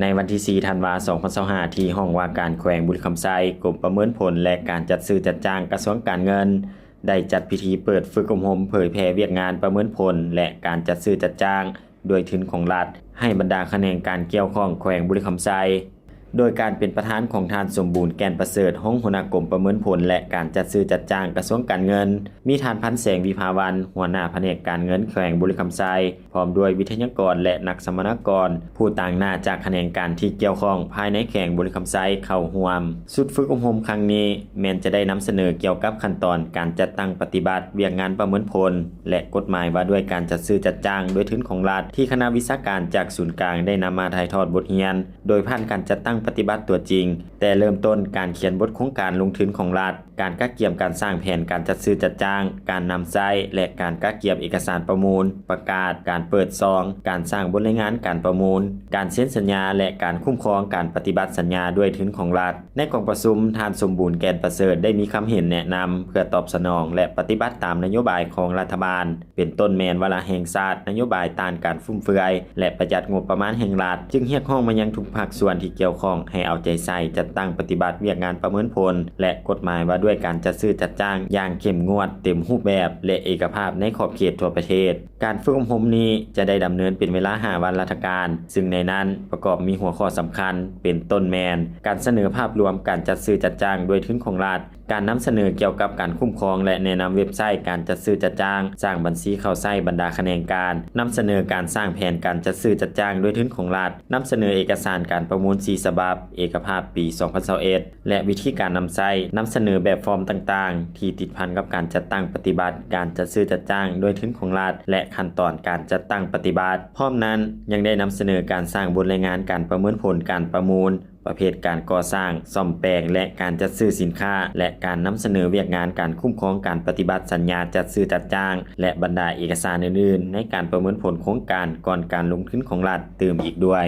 ໃນວັນທີສີ່ ທັນວາ ສອງພັນຊາວຫ້າ ທີ່ຫ້ອງວ່າການແຂວງບໍລິຄຳໄຊ, ກົມປະເມີນຜົນ ແລະ ການຈັດຊື້ຈັດຈ້າງ ກະຊວງການເງິນ ໄດ້ຈັດພິທີເປີດຝຶກອົບຮົມເຜີຍແຜ່ວຽກງານປະເມີນຜົນ ແລະ ການຈັດຊື້ຈັດຈ້າງດ້ວຍທຶນຂອງລັດ ໃຫ້ບັນດາຂະແໜງການກ່ຽວຂ້ອງແຂວງບໍລິຄຳໄຊ ໂດຍການເປັນປະທານຂອງທ່ານ ສົມບູນ ແກ່ນປະເສີດ, ຮອງຫົວໜ້າກົມປະເມີນຜົນ ແລະ ການຈັດຊື້ຈັດຈ້າງ ກະຊວງການເງິນ, ມີທ່ານ ພັນແສງ ວິພາວັນ, ຫົວໜ້າພະແນກການເງິນແຂວງບໍລິຄຳໄຊ, ພ້ອມດ້ວຍວິທະຍາກອນ ແລະ ນັກສຳມະນາກອນ ຜູ້ຕາງໜ້າຈາກຂະແໜງການທີ່ກ່ຽວຂ້ອງພາຍໃນແຂວງບໍລິຄຳໄຊເຂົ້າຮ່ວມ. ຊຸດຝຶກອົບຮົມຄັ້ງນີ້ ແມ່ນຈະໄດ້ນຳສະເໜີກ່ຽວກັບຂັ້ນຕອນການຈັດຕັ້ງປະຕິບັດວຽກງານປະເມີນຜົນ ແລະ ກົດໝາຍວ່າດ້ວຍການຈັດຊື້ຈັດຈ້າງດ້ວຍທຶນຂອງລັດ ທີ່ຄະນະວິຊາການຈາກສູນກາງໄດ້ນຳມາຖ່າຍທອດບົດຮຽນ ໂດຍຜ່ານການຈັດຕັ້ງປະຕິບັດຕົວຈິງ, ແຕ່ເລີ່ມຕົ້ນການຂຽນບົດໂຄງການລົງທຶນຂອງລັດ, ການກະກຽມການສ້າງແຜນການຈັດຊື້ຈັດຈ້າງ, ການນຳໃຊ້ ແລະ ການກະກຽມເອກະສານປະມູນ, ປະກາດ, ການເປີດຊອງ, ການສ້າງບົດລາຍງານການປະມູນ, ການເຊັນສັນຍາ ແລະ ການຄຸ້ມຄອງການປະຕິບັດສັນຍາດ້ວຍທຶນຂອງລັດ. ໃນກອງປະຊຸມ, ທ່ານ ສົມບູນ ແກ່ນປະເສີດ ໄດ້ມີຄຳເຫັນແນະນຳເພື່ອຕອບສະໜອງ ແລະ ປະຕິບັດຕາມນະໂຍບາຍຂອງລັດຖະບານ, ເປັນຕົ້ນແມ່ນວາລະແຫ່ງຊາດ, ນະໂຍບາຍຕ້ານການຟຸມເຟືອຍ ແລະ ປະຢັດງົບປະມານແຫ່ງລັດ, ຈຶ່ງຮຽກຮ້ອງມາຍັງທຸກພາກສ່ວນທີ່ກ່ຽວຂ້ອງໃຫ້ເອົາໃຈໃສ່ຈັດຕັ້ງປະຕິບັດວຽກງານປະເມີນຜົນ ແລະ ກົດໝາຍວ່າດ້ວຍການຈັດຊື້ຈັດຈ້າງຢ່າງເຂັ້ມງວດ, ເຕັມຮູບແບບ ແລະ ເອກະພາບໃນຂອບເຂດທົ່ວປະເທດ. ການຝຶກອົບຮົມນີ້ຈະໄດ້ດຳເນີນເປັນເວລາຫ້າວັນລັດຖະການ, ຊຶ່ງໃນນັ້ນປະກອບມີຫົວຂໍ້ສຳຄັນ ເປັນຕົ້ນແມ່ນ ການສະເໜີພາບລວມການຈັດຊື້ຈັດຈ້າງດ້ວຍທຶນຂອງລັດ, ການນຳສະເໜີກ່ຽວກັບການຄຸ້ມຄອງ ແລະ ແນະນຳເວັບໄຊການຈັດຊື້ຈັດຈ້າງ, ສ້າງບັນຊີເຂົ້າໃຊ້ບັນດາຂະແໜງການ, ນຳສະເໜີການສ້າງແຜນການຈັດຊື້ຈັດຈ້າງດ້ວຍທຶນຂອງລັດ, ນຳສະເໜີເອກະສານການປະມູນສີ່ສະບັບ, ເອກະພາບປີສອງພັນຊາວເອັດ ແລະ ວິທີການນຳໃຊ້, ນຳສະເໜີແບບຟອມຕ່າງໆ ທີ່ຕິດພັນກັບການຈັດຕັ້ງປະຕິບັດການຈັດຊື້ຈັດຈ້າງດ້ວຍທຶນຂອງລັດ ແລະ ຂັ້ນຕອນການຈັດຕັ້ງປະຕິບັດ. ພ້ອມນັ້ນ, ຍັງໄດ້ນຳສະເໜີການສ້າງບົດລາຍງານການປະເມີນຜົນການປະມູນ, ປະເພດການກໍ່ສ້າງ, ສ້ອມແປງ ແລະ ການຈັດຊື້ສິນຄ້າ ແລະ ການນຳສະເໜີວຽກງານການຄຸ້ມຄອງການປະຕິບັດສັນຍາຈັດຊື້ຈັດຈ້າງ ແລະ ບັນດາເອກະສານອື່ນໆ ໃນການປະເມີນຜົນໂຄງການກ່ອນການລົງທຶນຂອງລັດຕື່ມອີກດ້ວຍ.